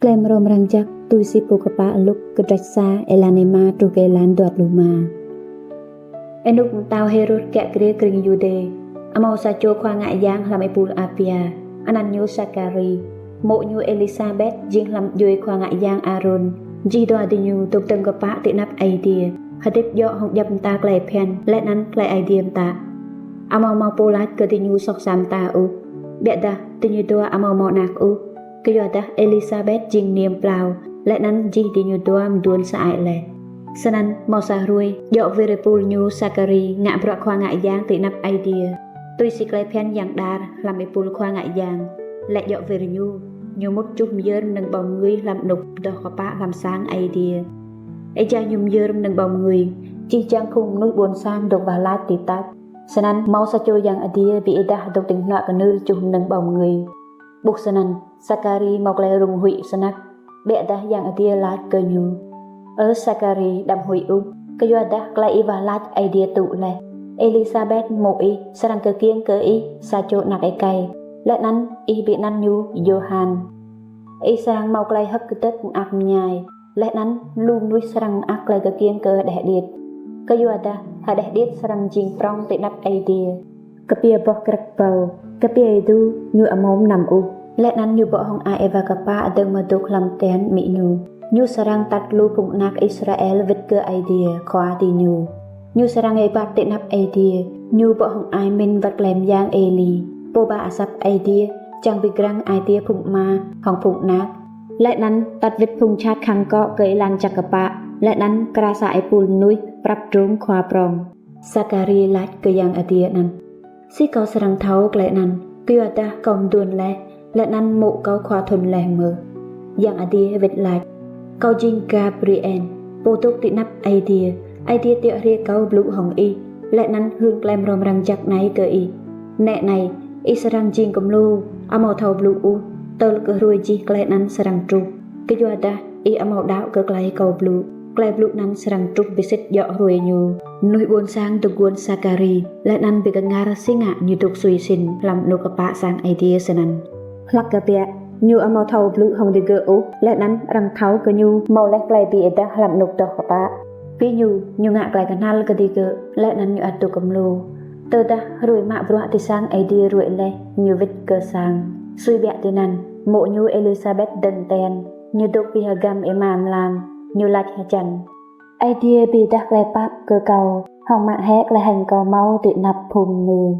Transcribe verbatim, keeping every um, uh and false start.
Klei mrâo mrang jăk tui si pô kpă Luk, kdrêč sa, êlan êma truh kơ êlan dua pluh êma. Ênuk mtao Hêrôt kiă kriê krĭng Yuđê, amâo sa čô khua ngă yang hlăm êpul Abia, anăn ñu Sakari. Mô̆ ñu Êlisabet jing hlăm djuê khua ngă yang Arôn. Jih dua diñu dôk dơ̆ng kpă ti anăp Aê Diê, hdĭp djŏ hŏng djăp mta klei bhiăn leh anăn klei Aê Diê mtă. Amâo mâo pô lač kơ diñu soh sa mta ôh. Ƀiădah diñu dua amâo mâo anak ôh, kyuadah Êlisabet jing niê mplao, leh anăn jih diñu dua mduôn sơăi leh. Snăn mâo sa hruê, djŏ wir êpul ñu Sakari ngă bruă khua ngă yang ti anăp Aê Diê, tui si klei bhiăn yang đar hlăm êpul khua ngă yang. Leh djŏ wir ñu, ñu mŭt čuh myơr mnơ̆ng ƀâo mngưi hlăm anôk doh kpă hlăm sang Aê Diê. Êjai ñu myơr mnơ̆ng ƀâo mngưi, jih jang phung mnuih ƀuôn sang dôk wah lač ti tač. Snăn mâo sa čô yang adiê bi êdah dôk tĭng hnuă knưl čuh mnơ̆ng ƀâo mngưi. Ƀuh snăn, Sakari mâo klei rŭng huĭ snăk. Ƀiădah yang adiê lač kơ ñu: Ơ Sakari, đăm huĭ ôh, kyuadah klei ih wah lač Aê Diê tŭ leh. Êlisabet mô̆ ih srăng kkiêng kơ ih sa čô anak êkei, leh anăn ih bi anăn ñu Yôhan. Ih srăng mâo klei hơ̆k kdơ̆k mơak mñai, leh anăn lu mnuih srăng mơak klei kkiêng kơ hđeh điêt, kyuadah hđeh điêt srăng jing prŏng ti anăp Aê Diê. Kpiê boh kriăk ƀâo, kpiê êdu ñu amâo mnăm ôh, leh anăn ñu bŏ hŏng ai Êwa kpă dơ̆ng mơ̆ dôk hlăm tian amĭ ñu. Ñu srăng atăt lu phung anak Israel wĭt kơ Aê Diê Khua diñu. Ñu srăng êbat ti anăp Aê Diê, ñu bŏ hŏng ai mĭn wăt klei myang Êli, pô ba asăp Aê Diê, čiăng bi grăng ai tiê phung ama hŏng phung anak, leh anăn atăt wĭt phung jhat khăng kŏ kơ êlan jăk kpă, leh anăn mkra sa êpul mnuih prăp drông khua prŏng. Sakari lač kơ yang adiê anăn: Si kâo srăng thâo klei anăn, kyuadah kâo mduôn leh, leh anăn mô̆ kâo khua thŭn leh mơh? Yang adiê wĭt lač: Kâo jing Gabriel, pô dôk ti anăp Aê Diê. Aê Diê tiŏ hriê kâo blŭ hŏng ih, leh anăn hưn klei mrâo mrang jăk anei kơ ih. Nĕ anei, ih srăng jing kmlô, amâo thâo blŭ ôh, tơl kơ hruê jih klei anăn srăng truh, kyuadah ih amâo đăo kơ klei kâo blŭ. Klei blŭ anăn srăng truh bi sĭt djŏ hruê ñu. Mnuih ƀuôn sang dôk guôn Sakari, leh anăn bi kngăr si ngă ñu dôk sui sĭn hlăm anôk kpă sang Aê Diê snăn. Hlăk kbiă, ñu amâo thâo blŭ hŏng digơ̆ ôh, leh anăn arăng thâo kơ ñu mâo leh klei bi êdah hlăm anôk doh kpă. Bi ñu, ñu ngă klei knhal kơ digơ̆, leh anăn ñu ăt dôk kmlô. Tơdah hruê mă bruă ti sang Aê Diê ruê̆ leh, ñu wĭt kơ sang. Sui ƀiă tinăn, mô̆ ñu Êlisabet dơ̆ng tian, ñu dôk bi hgăm êma mlam, ñu lač hjăn: Aê Diê bi êdah klei pap kơ kâo, hŏng mă hĕ klei hêñ kâo mâo ti anăp phung mnuih.